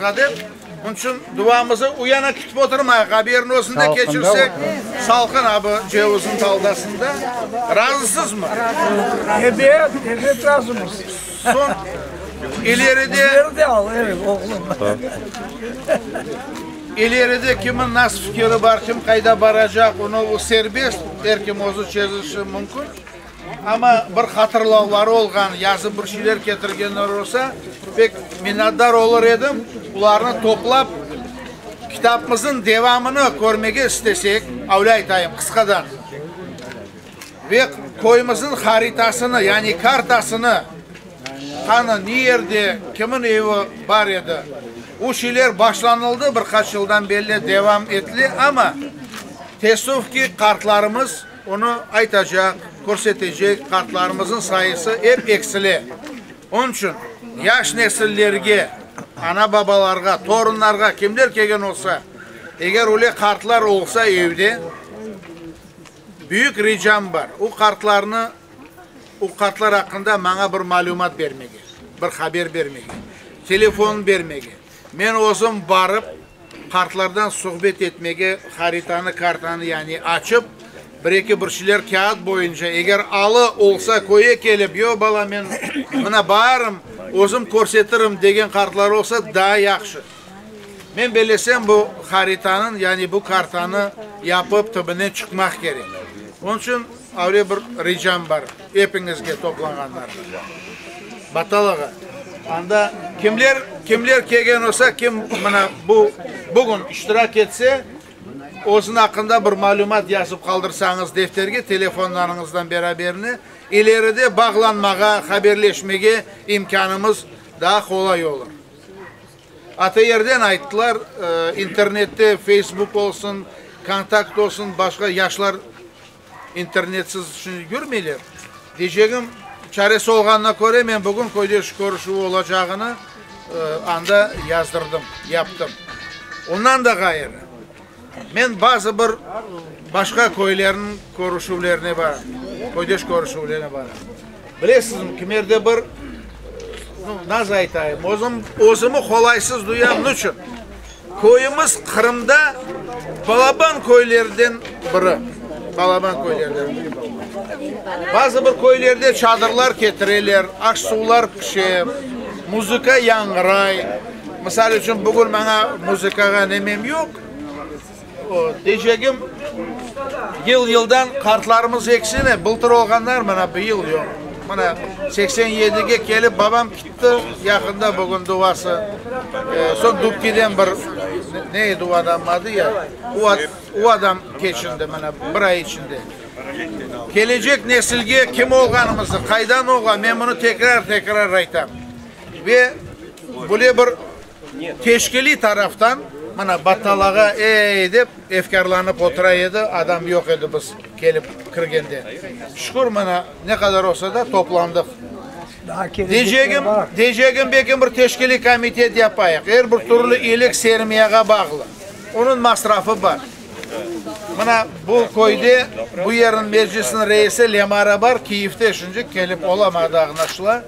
Dep, onıñ içün duamızı u yana kütip oturmayıq, a bu yerniñ özünde keçirsek, salqın a bu cevizniñ taldasında. Razısızmı? Ebet, ebet razımız. Soñ, ileride. Bizleri de al, evet, oğlum. İleride kimin nasıl fikiri bar, kim qayda baracaq, onı o serbest, er kim özü çezişi mümkün. Amma bir hatırlavları olğan, yazıp bir şeyler ketirgenler olsa, pek minnetdar olur edim. Bularnı toplap, kitapmıznıñ devamını körmege istesek, öyle aytayım, qısqadan, ve köyümizniñ haritasını, yani kartasını, qanı, ne yerde, kimin evi bar edi, o şeyler başlanıldı, bir qaç yıldan belli devam etile, amma, teessüf ki, qartlarımız, Onı aytacaq, körsetecek qartlarımıznıñ sayısı ep eksile. Onıñ içün yaş nesillerge, ana-babalarğa, torunlarğa, kimler kelgen olsa, eger öyle qartlar olsa evde, büyük ricam bar, o qartlarnı, o qartlar aqqında maña bir malümat bermege, bir haber bermege, telefon bermege. Men özüm barıp, qartlardan suhbet etmege, haritanı, kartanı, yani açıp, bir-eki bir şeyler kâğıt boyunca, eger alı olsa, köye kelip, yoq, bala, men mına barım, özüm körsetirim degen qartlar olsa, daa yahşı. Men bellesem, bu haritanıñ, yani bu kartanı yapıp, tübünden çıqmaq kerek. Onıñ içün öyle bir ricam bar epiñizge, toplanğanlarğa. Battal ağa, anda kimler, kimler kelgen olsa, kim mına bu, bugün iştirak etse, özüniñ aqqında bir malümat yazıp qaldırsañız defterge, telefonlarıñızdan beraberine, ileride bağlanmağa, haberleşmege imkânımız daa qolay olur. ATRden ayttılar, internette Facebook olsun, Kontakt olsun, başqa yaşlar internetsiz şimdi yürmeyler. Deycegim, çaresi olğanına köre, men bugün köydeş körüşüvi olacağını anda yazdırdım, yaptım. Ondan da ğayrı, men bazı bir başqa köylerniñ körüşüvlerine baram, köydeş körüşüvlerine baram. Bilesizmi, kimerde bir, nasıl aytayım, özüm, özümi qolaysız duyam. Niçün? Köyümiz Qırımda balaban köylerden biri. Balaban köylerden biri. Bazı bir köylerde çadırlar ketireler, aş-suvlar pişe, muzıka yañğıray. Misal içün, bugün maña muzıkağa nemem yoq. Deycegim, yıl-yıldan qartlarımız eksine, bıltır olğanlar mına bıyıl yoq. Mına 87-ge kelip babam kitti, yaqında bugün duası. Soñ Dubkiden bir, ne edi o adamnıñ adı ya, o adam keçindi mına bir ay içinde. Kelecek nesilge kim olğanımıznı, qaydan olğan, men bunı tekrar-tekrar aytam. Ve böyle bir Teşkiliy taraftan, mına, Battal ağa ey dep efkârlanıp otura edi, adam yoq edi biz kelip kirgende. Şükür, mına, ne qadar olsa da toplandıq. Deycegim, deycegim, belki bir teşkiliy komitet yapayıq, er bir türlü iyilik sermiyağa bağlı, onıñ masrafı bar. Mına, bu köyde, bu yerniñ meclisiniñ reisi Lemara bar, Kiyevde şimdi, kelip olamadı, añlaşıla.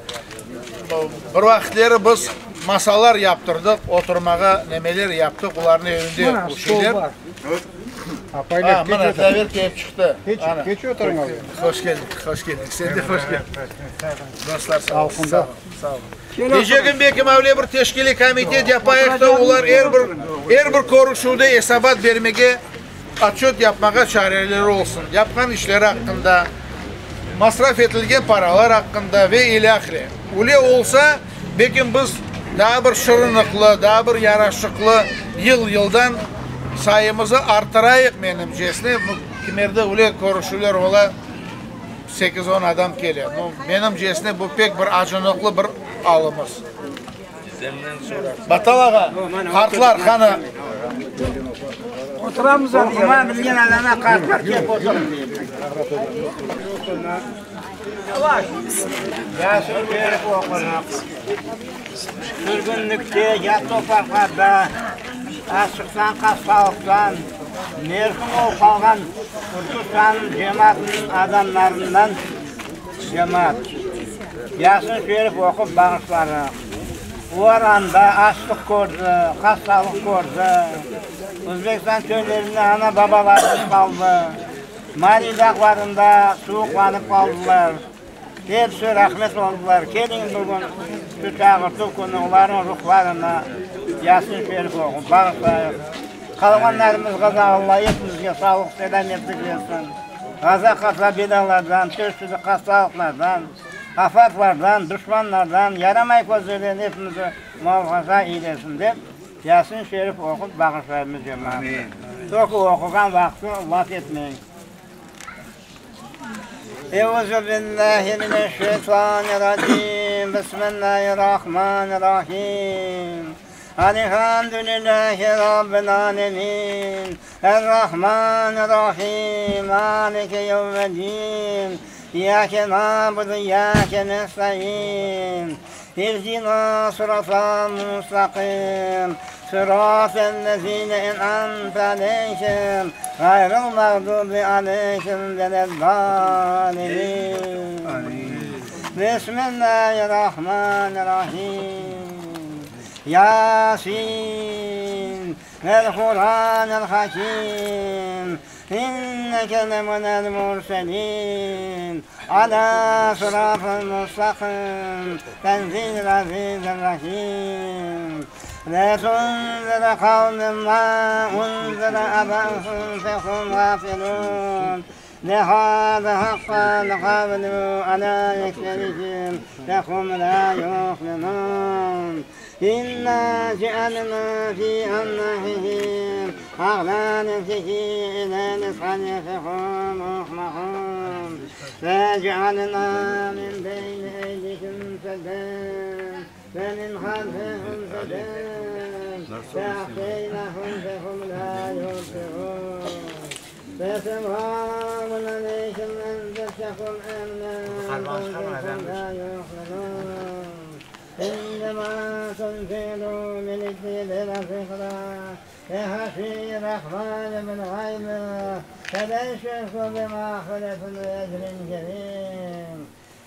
Bir vaqıtleri biz masalar yaptırdıq, oturmağa nemeler yaptıq, olarnıñ evinde bu şeyler. Mına, mına, Dlaver kelip çıqtı. Keç oturıñ. Hoş keldik, hoş keldik. Sen de hoş keldiñ. Dostlar, sağ olun. Sağ olun, sağ olun. Deycegim, belki öyle bir teşkiliy komitet yapayıq da, olar er bir, er bir körüşüvde esabat bermege, otçöt yapmağa çareleri olsun, yapqan işleri aqqında, masraf etilgen paralar aqqında ve ilâhre. Öyle olsa, belki biz daa bir şırınıqlı, daa bir yaraşıqlı yıl-yıldan sayımızı arttırayıq, menimcesine. Kimerde öyle körüşüvler ola, sekiz-on adam kele. Menimcesine, bu pek bir acınıqlı bir alımız. Battal ağa, qartlar qani? Oturamız Oquma bilgen adamlar qartlar kelip oturır. Yasin berip oqurıq. Sürgünlikte, yat topraqlarda, açlıqtan, hastalıqtan merhum olıp qalğan Türkistannıñ cemaatınıñ adamlarından cemaat Yasin şerif oqup bağışlarıq. Olar anda açlıq kördi, hastalıq kördi. Özbekistan çöllerinde ana-babalarımız qaldı. Mari dağlarında suvuqlanıp qaldılar. Episi rahmet oldılar. Keliñ bugün şu çağırtuv künü olarnıñ ruhlarına Yasin Şerif oqup bağışlayıq. Qalğanlarımızğa da Alla epimizge sağlıq, selâmetlik bersin. Qaza-qasa belâlardan, çeşit-türlü hastalıqlardan, afatlardan, duşmanlardan, yaramay közlerden epimizi muafaza eylesin dep, Yasin Şerif oqup bağışlaymız cemaatqa. Toki oquğan vaqtı laf etmeñ. Euzu billahi mineşşeytanirracim. Bismillahirrahmanirrahim. Elhamdülillahi Rabbil alemin. Errahmanirrahim. Maliki yevmiddin. İyyâke na'budu ve iyyâke nestaîn. İhdina sıratal mustaqim. Sıratellezîne en'amte aleyhim. Gayril mağdubi aleyhim veleddâllîn. Bismillahirrahmanirrahim. Yasin, vel Quranil Hakim, inneke leminel murselin, ala sıratıl mustaqim, tenzilil azizir rahim. Letunzire qavmen ma unzire abauhum fehum gafilun. Lehâze haqqal qavlu alâ ekserihim fehum lâ yu'minûn. İnnâ cealnâ fî a'nâqihim ağlâlen fehiye ilel ezqâni fehum muqmahûn. Ve cealnâ min beyni eydihim sedden ve min halfihim sedden fe ahşeynâhum fehum lâ yubsirûn.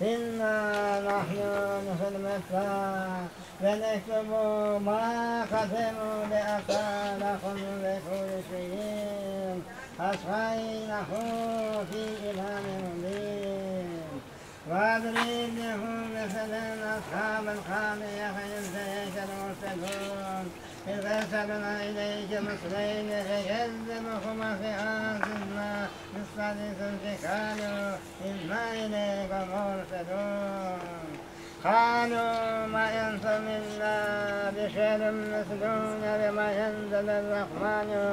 İnna nahnu nuhyil mevta ve nektubu ma qaddemu li asarahum ve kulli şeyin ahsaynahu fi imamin mubin. Vadrib lehum meselen ashabel qariyeh iz ceekel murselun iz erselna ileyhim isneyni fekezzebuhuma feazizna bisalisin fekalu İnna ileyke murselun. Qalu ma entum illa beşerun misluna ve ma enzeler-Rahmanu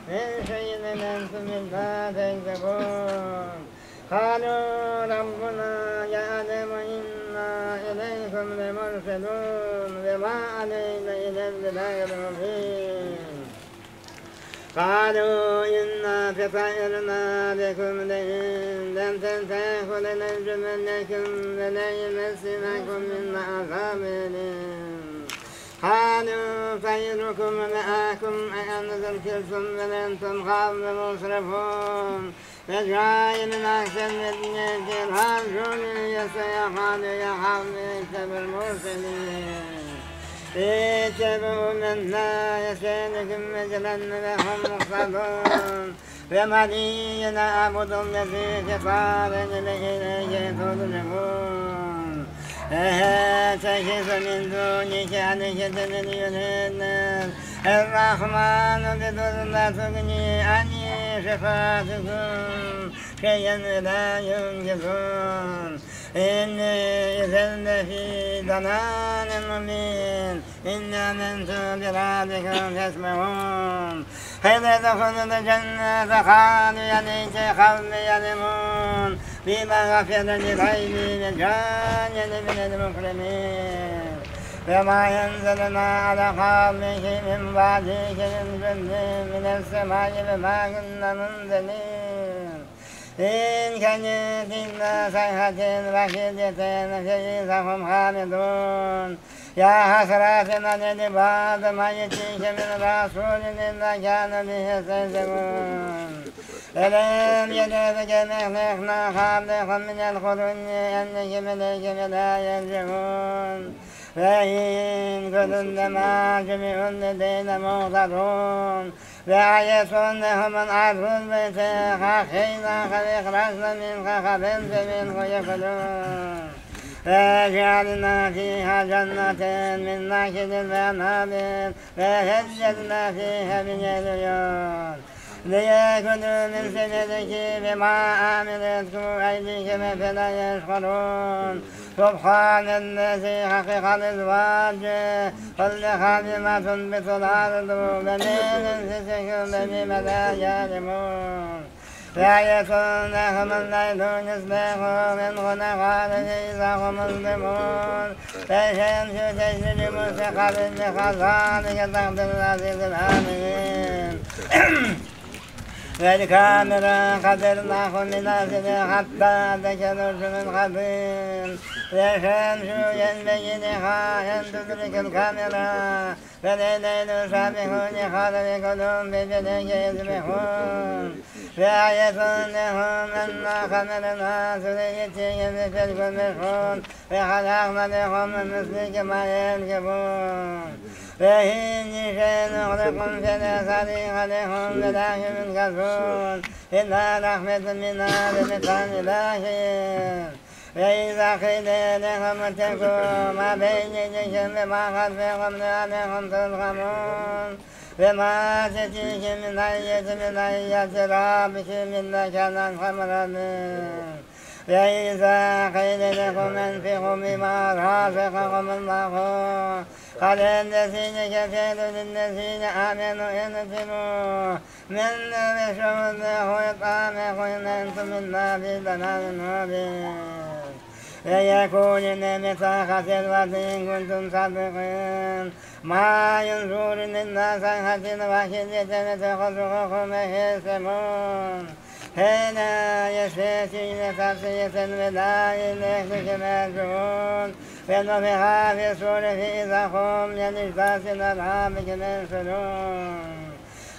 min şeyin in entum illa tekzibun. Qalu Rabbuna ya'lemu inna ileykum lemurselun ve ma aleyna illel-belâgul mubin. Qalu inna tetayerna bikum lein lem tentehu lenercumennekum ve leyemessenekum minna azabun elim. Qalu tayrukum meakum en zukirtum bel entum qavmun musrifun. Ve min ahsel medineti racülün yes'â qalu ya qavmi ittebi'ul murselin. İttebi'u men lâ yes'elüküm ecren ve hum muhtedûn. Ve mâ lî lâ a'budu'l-lezî fetareni ve ileyhi turcaûn. Ehettehizu min dûnihi âliheten in yuridne er-Rahmanu bidurrin lâ tugnî annî şefaatuhum şey'en ve lâ yunkizûn. İnnî izen lefî dalâlin mubîn. İnnî âmentü birabbikum fesmeûn. Qîle udhulul cennete qâlu ya leyte qavmi ya'lemûn bimâ ğufira li ghayrî ve ce'aleni minel mükremin. Ve mâ enzelnâ alâ qavmihi min ba'dihi min cündin mines-semâi ve mâ kunnâ munzelîn. İn kânet illâ sayhaten vâhideten fe izâ hum hâmidûn. Ya hasraten alel ibad ma ye'tihim min rasulin illa kânu bihi yestehzi'un. Elem yecidke ehleknâ qablehum minel kuruni ennehum ileyhim lâ yerci'un. Ve in kullun lemma cemi'un ledeyna muhdarun Ve ayetun lehumul ardul meyte ahyeynaha ve ahracna minha haben feminhu yekulun Ve cealna fiha cennetin min nahilin ve enabin ve feccedna fiha minel uyun Liyekulu min semerihi ve ma amilethu eydihim efela yeşkurun Subhanellezi haqiqal izvac kulleha bima tunbitul ardu ve min enfusihim ve mimma la ya'lemun Ve ayetun lehumul leylu neslehu minhu nehâre fe izâ hum muzlimun Ve şemsü tecri li mustaqarrin leha zâlike takdirul azizil alim. Vel kamera qadernahu menazile hatta ate kel-urcunil qadim Ve şemsü yenbegi leha en tudrikil kamera Ve leylu sabihu nehâre ve kulun fi felekin yesbehun Ve ayetun lehum enna hamelna zürriyyetihim fil fulkil meşhun Ve halakna lehum min mislihi ma yerkebun Ve in neşe nuğrikhum fela sariha lehum ve la hum yunkazun İlla rahmeten minna ve meta'an ila hin Ve iza qile lehum itteku ma beyne eydihim ve ma halfehum leallehum turhamun Ve ma tetihim min ayyetin min ayyati rabbihim illa kâne anha muradin Ve iza qile lehum enfiku mimma razaqahumullahu qalellezine keferu lillezine amenu enfiku mimma yeşâullahu yut'amekum in entum illa fi dalalin mubin Ve yekulune meta hazel va'du in kuntum sadiqin Ma yunzurun illa sayhatin vahideten tehuzuhum ve yesemun Fe la yesteti'une tavsiyeten ve la ile ehlike merciun Ve nufiha fis-suri fe iza hum min ecdasi ila rabbihim yensilun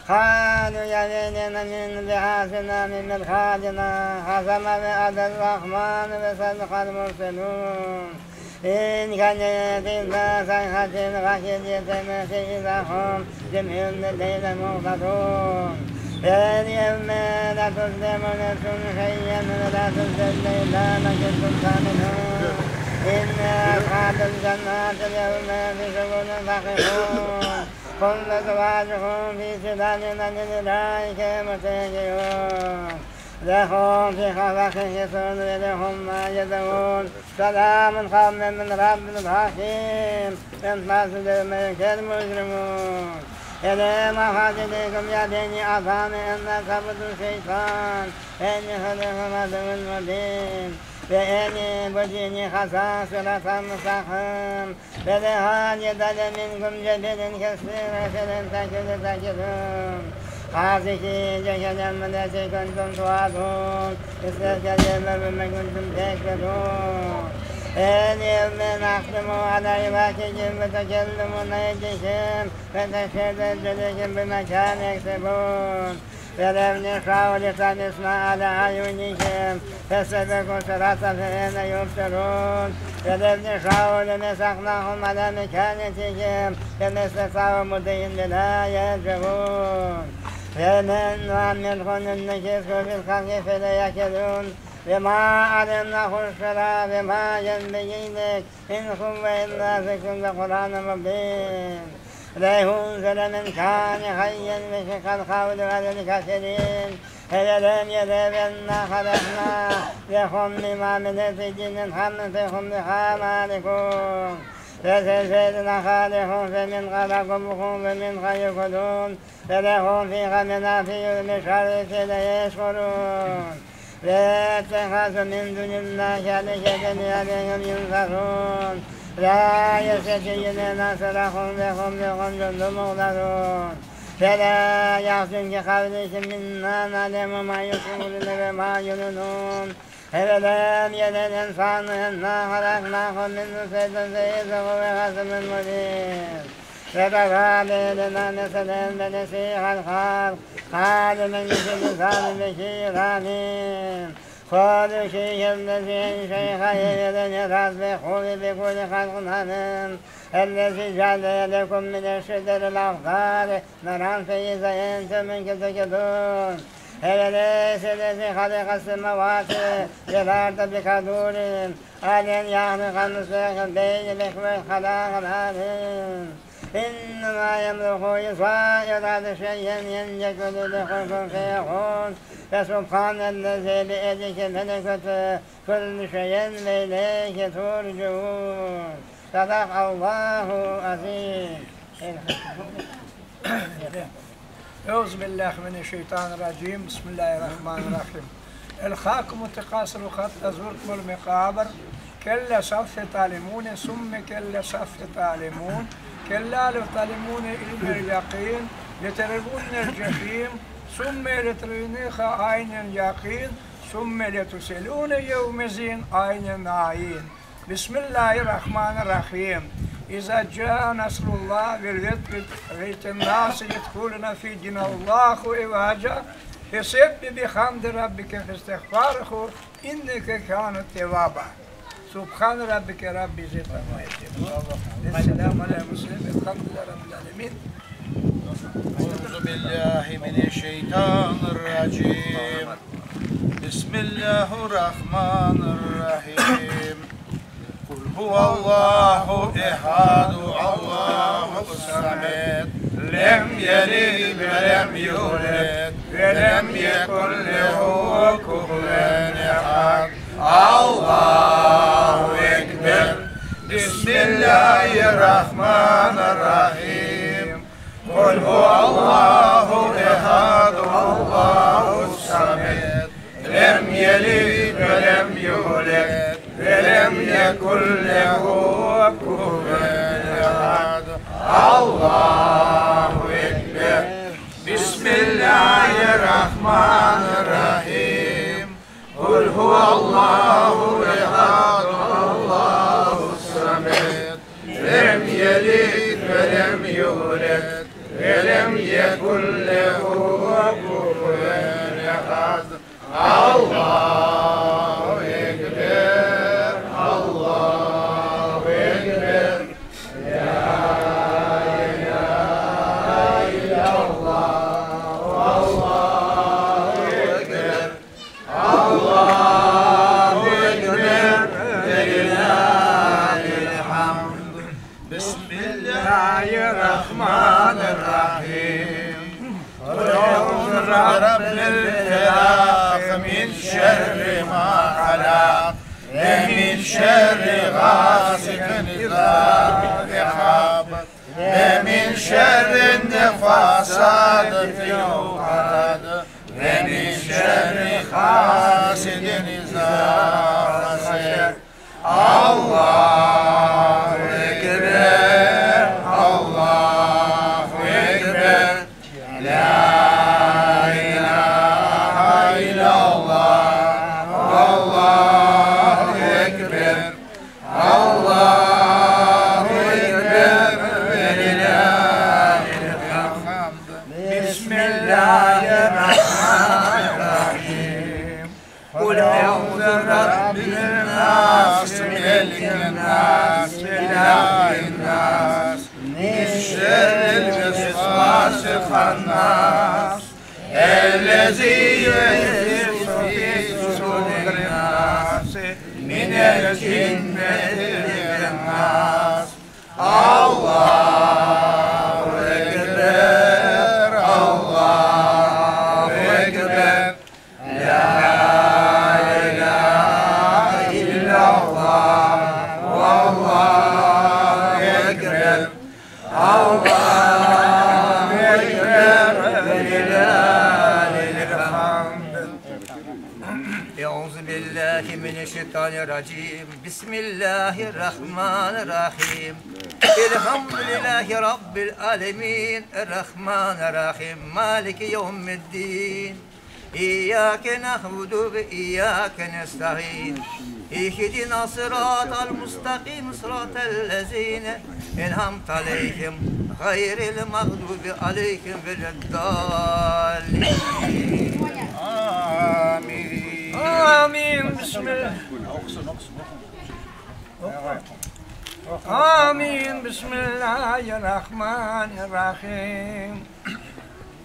Kalu ya veylena min bi'asina min mirkadina haza ma ve'adel rahmanu ve sadakal murselun İn kânet illâ sayhaten vâhideten fe izâ hum cemi'un ledeyna muhdarun Fel yevme lâ tuzlemu nefsun şey'en ve lâ tujzevne illâ mâ kuntum ta'melûn İnne ashabel cennâtil yevme fî şugulin fâkihûn Hum ve ezvâcuhum fî zilâlin alel erâike muttekiûn Lehum fîhâ fâkihetun ve lehum mâ yed'ûn Selâmun kavlen min Rabbin rahîm Emtâzul yevme eyyühel mücrimûn Elem ahad ileykum ya benî Adame en lâ ta'budu şeytan innehu lekum aduvvun mubîn Ve en i'budûnî hâzâ sıratan müstakîm Ve lehâ yedale minkum cebelin kesîre felem tekûnû te'kilûn Hâzihi cehennemü lletî kuntum tu'adûn İslevhel yevme bimâ kuntum tekfurûn El yevme nahtimu alâ efvâhihim ve tekellümunâ eydîhim ve teşhedü erculuhum bimâ kânû yeksibûn Ve lev neşâ'u letamesnâ alâ a'yunihim festebekû sırata fe enne yubsirûn Ve lev neşâ'u lemesaknâhum alâ mekânetihim femestetâ'u mudiyyen ve lâ yerci'ûn Ve men nuammirhu nunekkishu fil halqi efele ya'kilûn Ve mâ allemnâhu şi'ra ve mâ yenbegî leh in huve illâ zikrun ve Kur'ânun mubîn Lev unzile men kâne hayyen ve şekkal kavlu alel kâfirîn Evelem yerev ennâ halaknâ lehum mimâ amilet eydînâ en'âmen fehum lehâ mâlikûn Ve zeyyenâhâ lehum fe minhâ rakubuhum ve minhâ yekulûn ve lehum fîhâ menâfi'u ve meşâribu fele yeşkurûn Ve ettehazû min dûnillâhi âliheten leallehum yunsarûn Lâ yesteti'ûne nasrahum ve hum lehum cundun muhdarûn Felâ yahzunke kavlihim innâ na'lemu mâ yusirrûne ve mâ yu'linûn Evelem yerel insânu ennâ halaknâhu min nutfetin fe izâ huve hasîmun mubîn Ve darabe lenâ meselen ve nesî halk kâle men yuhyil izâme ve hiyye ramîm. Euzubillahi mineşşeytanirracim, Bismillahirrahmanirrahim. Elhâkumut tekâsuru hattâ zurtumul mekâbir, Kella savfe ta'lemûne, summe kella savfe ta'lemûn, Kella lev ta'lemûne ilmel yaqîn, leterevunnel cehîm, Summe leterevunneha aynel yaqîn, Summe letuselûne yevmezin aynel ayin. Bismillahirrahmanirrahim. İza caa nasrullah vel feth re'eyten-nase yedhulune fi dinillahi evaca, fesebbih bihamdi rabbike vestağfirhu, inneke kâne tevvâba. Subhane rabbike rabbil izzeti amma yasifun, ve selamun alel murselin, velhamdülillahi rabbil alemin. Euzu billahi mineşşeytanirracim. Bismillahirrahmanirrahim. Kul huvallahu ehad, Allahu samed, lem yelid ve lem yuled ve lem yekun lehu kufuven ehad. Allahu ekber. Bismillahirrahmanirrahim. Kul huvallahu ehad, Allahu samed, lem yelid ve lem yuled ve lem yekun lehu kufuven ehad. Allahu ekber. Bismillahirrahmanirrahim. Kul huvallahu ehad, Allahu samed, lem yelid ve lem yuled ve lem yekun lehu kufuven ehad. Allahu ekber, Allahu ekber, La ilahe illallah, Allahu ekber, Allahu ekber, ve lillahil hamd. Bismillahirrahmanirrahim. Qul euzu birabbil felaq, min şerri ma halaq, ve min şerri gasikin izâ vekab, ve min şerrin neffâsâti fil ukad, ve min şerri hasidin izâ hased. Allahu ekber, Allahu ekber, La ilahe illallah, Allahu ekber, Allahu ekber, ve lillahil hamd. Bismillahirrahmanirrahim. Qul euzu birabbin nas, melikin nas, ilahin nas, min şerril vesvasil hannas, ellezî yüvesvisu fî sudurin nas, minel cinneti ven nas. Allahu ekber, Allahu ekber, La ilahe illallah, Allahu ekber, Allahu ekber, ve lillahil hamd. Euzu billahi mineşşeytanirracim. Bismillahirrahmanirrahim. Elhamdülillahi rabbil alemin. Errahmanirrahim. Maliki yevmiddin. İyyâke na'budu ve iyyâke nestaîn. İhdina sıratal mustakim sıratal lezîne en'amte aleyhim gayril mağdubi aleyhim veleddâllin. Amin. Amin. Bismillah. Amin. Bismillahirrahmanirrahim.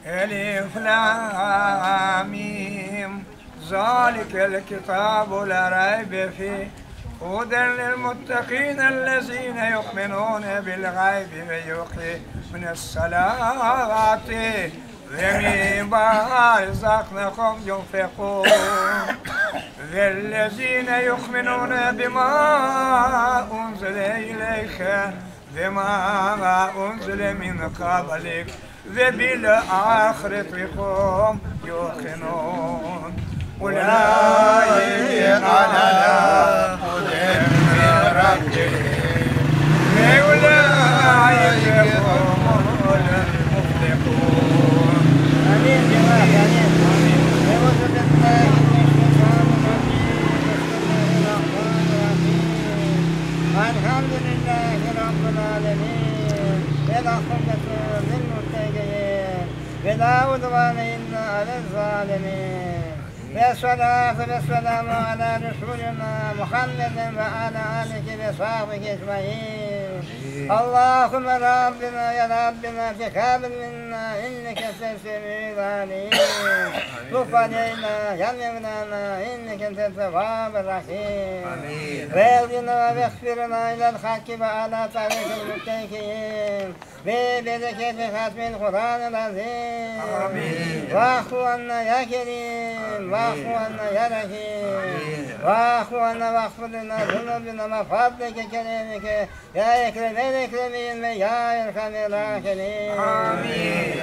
Elif, Lâm, Mim. Zalikel kitabu la raybe fih. Huden lil muttaqin ellezine yu'minune bil gaybi ve yuqimune salate ve mimma razaqnahum yunfiqun. Vellezine yu'minune bima unzile ileyke ve ma unzile min qablik ve bil ahireti hum yuqinun. Ulaike ala huden min rabbihim ve ulaike humul muflihun. Amin, cemaat, amin. Euzu billahi mineşşeytanirracim. Bismillahirrahmanirrahim. Elhamdülillahi Rabbil alemin. Vel akıbetu lil muttaqin. Ve la udvane illa alel zalimin. Ve salatu ve selamu ala Resulina Muhammedin ve ala alihi ve sahbihi ecmain. Allahümme Rabbina ya Rabbina tekabül minna inneke entes-semi'ül alim. Tub aleyna ya Mevlana inneke entes-tevvabur rahim. Vehdina ve iğfirna ilel hakki ve ala tarikil müttekin. Ve bereketi hatmil Quran-ı Azim. Va'fu anna ya Kerim, va'fu anna ya Rahim, va'fu anna vağfir lena zunubina ve fadlike keremike ya ekremel ekremin ve ya erhamel rahimin.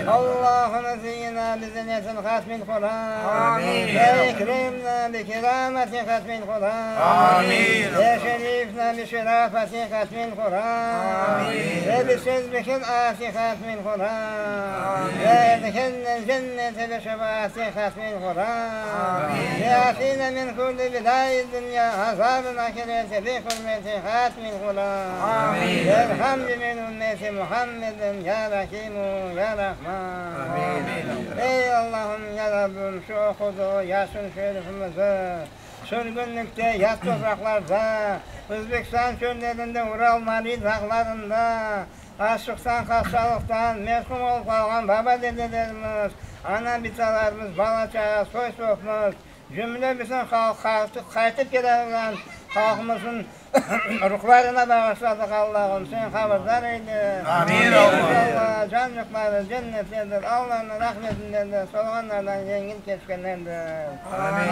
Allahümme ziyyina bi zinnetil hatmil Quran ve ekrimna bi kerameti hatmil Quran ve şerifna bi şerafeti hatmil Quran ve bi sezbihil ati hatmil Quran ve edhilnel cennete bi şefaati hatmil Quran ve afina min kulli belâil dünya azabıl ahireti bi hürmeti hatmil Quran verham cemil ümmeti Muhammedin ya Rahimu ya Rahman. Ey Allahım, ya Rabbim, şu oqudığı Yasin şerifimizi sürgünlikte, yat topraqlarda, Özbekstan çöllerinde, Ural-Mari dağlarında açlıqtan, hastalıqtan merhum olıp qalğan baba-dedelerimiz, ana-bitalarımız, bala-çağa, soy-sopumız, Cümle bütün halq qaytıp kelâlğan halqımıznıñ ruhlarına bağışladıq, Allahım, Sen haberdar eyle. Amin, İnşallah, canlıqları cennettedir, Allanıñ rahmetindedir, solğanlardan yengil keçkenlerdir.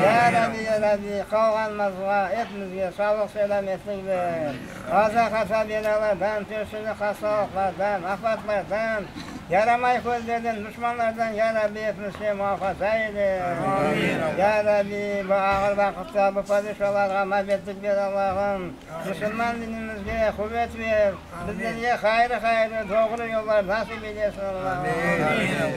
Ya Rabbi, Ya Rabbi, qalğanımızğa, epimizge sağlıq-selâmetlik ber. Qaza-qasa belâlardan, çeşitli hastalıqlardan, afatlardan, Yaramay közlerden, duşmanlardan, Ya Rabbi, epimizge muafaza eyle. Ya Rabbi, bu ağır vaqıtta bu padişalarğa mabetlik ber, Allahım. Musulman dinimizge quvet ber, bizlerge hayırı-hayırı, doğru yollar nasip eylesin, Allahım.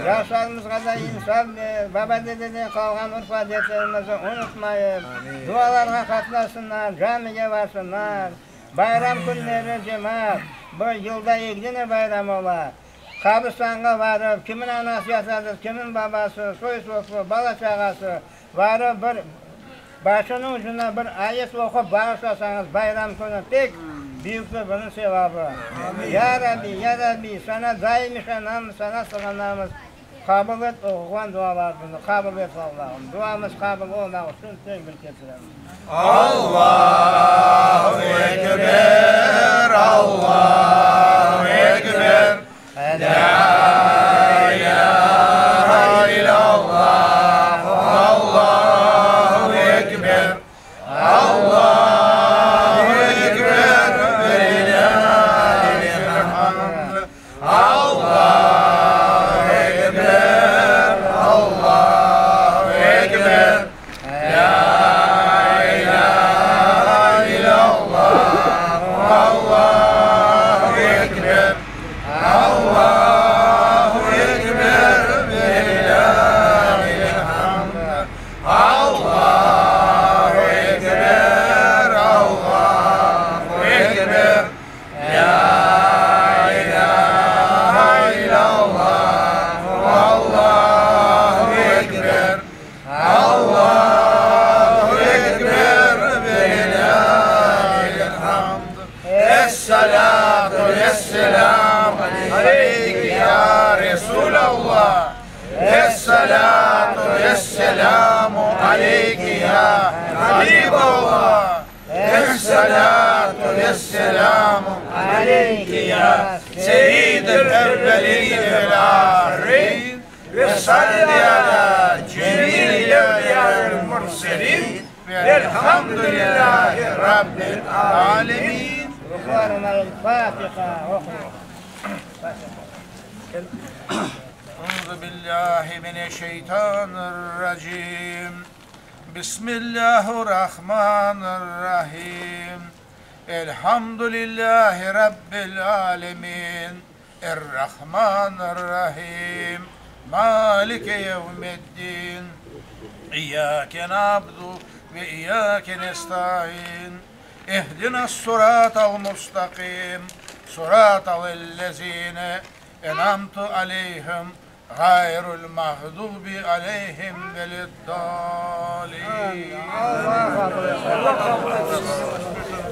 Yaşlarımızğa da insaf ber, baba-dededen qalğan urf-adetlerimizi unutmayıp, dualarğa qatnaşsınlar, camige barsınlar. Bayram künleri cemaat, bu yılda ekidene bayram ola. Qabristanğa barıp, kimin anası yatadır, kimin babası, soy-sopu, bala-çağası, barıp bir başınıñ ucuna bir ayet oqup bağışlasañız bayram künü pek büyüktir bunıñ sevabı. Ya Rabbi, Ya Rabbi, Saña daim işanamız, Saña sığınamız, qabul et oquğan dualarımıznı, qabul et, Allahım. Duamız qabul olmaq içün tekbir ketiremiz. Allahu Ekber, Allahu Ekber, Lâ ilâhe illallah, Allahu Ekber, Allahu Ekber, ve lillâhil hamd, Allahu Ekber, Allahu Ekber, Lâ ilâhe illallah, Allahu Ekber. Esselamu aleyke ya Habiballah, Essalatu vesselamu aleyke ya Seyyidel evveline vel ahirin, ve salli ala cemil evliya'il murselin, velhamdülillahi Rabbil alemin. Ruhlarına el Fatiha oquyıq. Euzu billahi mineşşeytanirracim. Bismillahirrahmanirrahim. Elhamdülillahi Rabbil alemin. Errahmanirrahim. Maliki yevmiddin. İyyake na'budu ve iyyake nestaîn. İhdinas-sıratal mustaqim. Sıratal-lezîne en'amte aleyhim Ğayrül mağdubi aleyhim veleddâlin.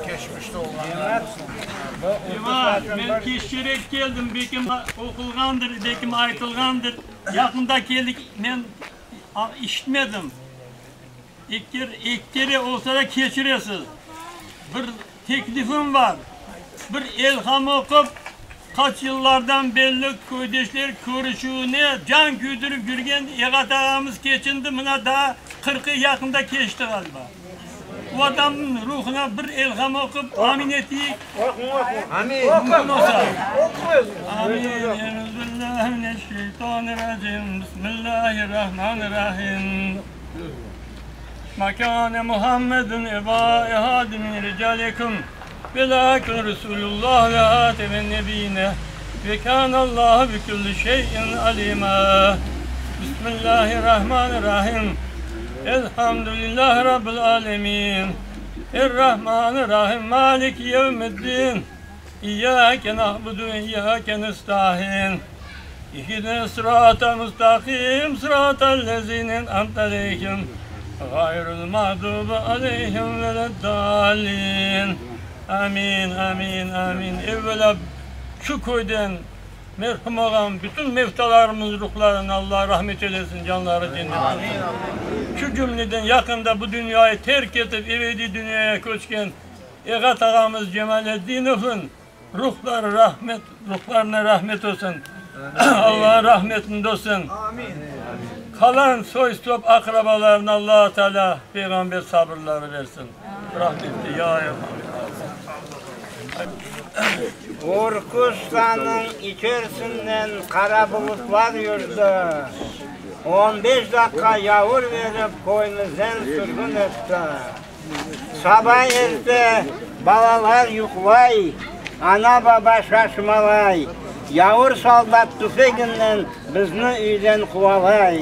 Keçmişte olğanlar. Cemaat, men keççerek keldim, bekim oqulğandır, bekim aytılğandır. Yaqında keldik, men işitmedim. Eki kere olsa da keçiresiz. Bir teklifim bar. Bir elham oqup, qaç yıllardan belli köydeşler körüşüvine can küydürip yürgen Eğat ağamız keçindi, mına daa qırqı yaqında keçti ğaliba. Bu adamnıñ ruhuna bir elham oqup, amin eteyik. Mümkün olsa. Amin. Euzubillahimineşşeytanirracim. Bismillahirrahmanirrahim. Ma kâne Muhammedun eba ehadin min ricalikum, velâkin Resulullah ve hâtemen nebiyyine, ve kânallahu bi külli şeyin alîmâ. Bismillahirrahmanirrahim. Elhamdülillahi Rabbil âlemin. Errahmanirrahim. Maliki yevmiddin. İyyâke na'budu ve iyyâke nestaîn. İhdine sıratal mustaqim, sıratal lezîne en'amte aleyhim, gayril mağdubi aleyhim veleddâllin. Amin, amin, amin. Evvelâ şu köyden merhum olğan bütün mevtalarımız ruhlarına Alla rahmet eylesin, canları cennet olsun. Şu cümleden yaqında bu dünyayı terk etip ebediy dünyaya köçken Eğat ağamız Cemaleddinovnıñ Ruhları rahmet, ruhlarına rahmet olsun. Allağa rahmetinde olsun. Qalan soy-sop aqrabalarına Alla Teala peyğamber sabırları versin. Rahmetli ya Urkustanıñ içerisinden qara bulutlar yürdi. On beş daqqa yavur verip köyümizden sürgün etti. Saba erte balalar yuqlay, ana-baba şaşmalay, yavur soldat tüfeginen bizni üyden quvalay.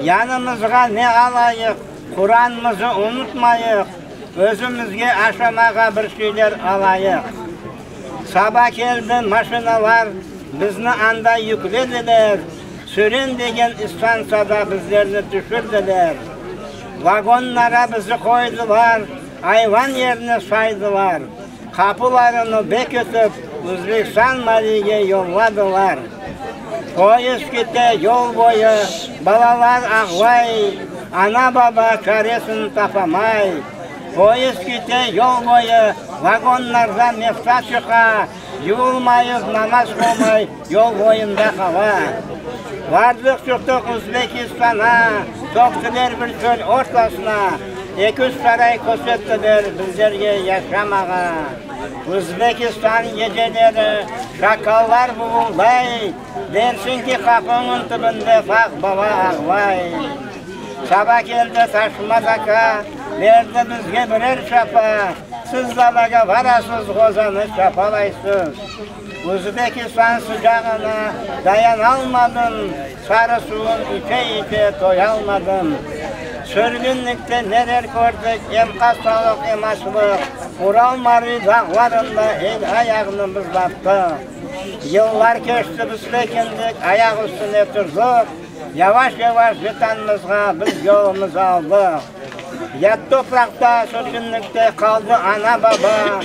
Yanımızğa ne alayıq, Quranımızı unutmayıq, özümizge aşamağa bir şeyler alayıq. Saba keldi maşinalar, bizni anda yüklediler, Süren degen istantsiyada bizlerni tüşürdiler. Vagonlara bizi qoydılar, ayvan yerine saydılar. Qapularını bekitip, Özbekistan Mariyge yolladılar. Poyezd kete, yol boyu balalar ağlay, ana-baba çaresini tapamay. Poyezd kete, yol boyu vagonlardan mefta çıqa, yuvulmayıp, namaz qılmay yol boyunda qala. Vardıq çıqtıq Özbekistana, Soqtıler bir çöl ortasına, Eküz saray kösettiler bizlerge yaşamağa. Özbekistan geceleri şakallar buvulday, Dersiñ ki, qapıñıñ tübünde sağ bala ağlay. Saba keldi Taşmaz aka, berdi bizge birer çapa, Siz dalaga barasız, ğozanı çapalaysız. Özbekistan sıcağına dayanalmadım, Sarı suvun içe-içe toyalmadım. Sürgünlikte neler kördik, em hastalıq, em açlıq, Ural-Mari dağlarında el-ayağını mızlattı. Yıllar keçti, biz pekindik, ayaq üstüne turdıq, Yavaş-yavaş Vetanımızğa biz yolumız aldıq. Yat topraqta sürgünlikte qaldı ana-baba,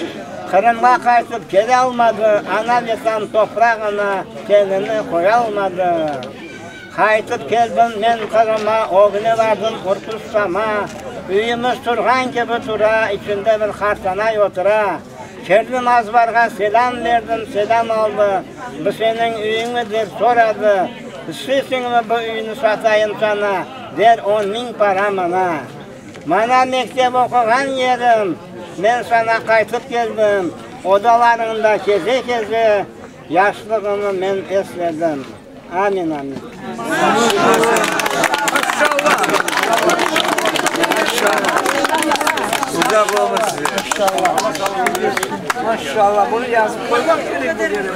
Qırımğa qaytıp kelâlmadı, ana-Vetan toprağına kelini qoyalmadı. Qaytıp keldim men Qırıma, Ögüne bardım Urtustama. Üyümiz turğan kibi tura, İçinde bir qartanay otura. Kirdim azbarğa, selâm berdim, selâm aldı. Bu seniñ üyüñmi dep soradı. İsteysiñmi bu üyni satayım saña, ber 10.000 para maña. Mana mektep oquğan yerim, men saña qaytıp keldim. Odalarıñda keze-keze, yaşlığımnı men esledim. Amin, amin. Uzaq ömür size. Maşallah, bunı yazıp qoymaq kerek bu yere.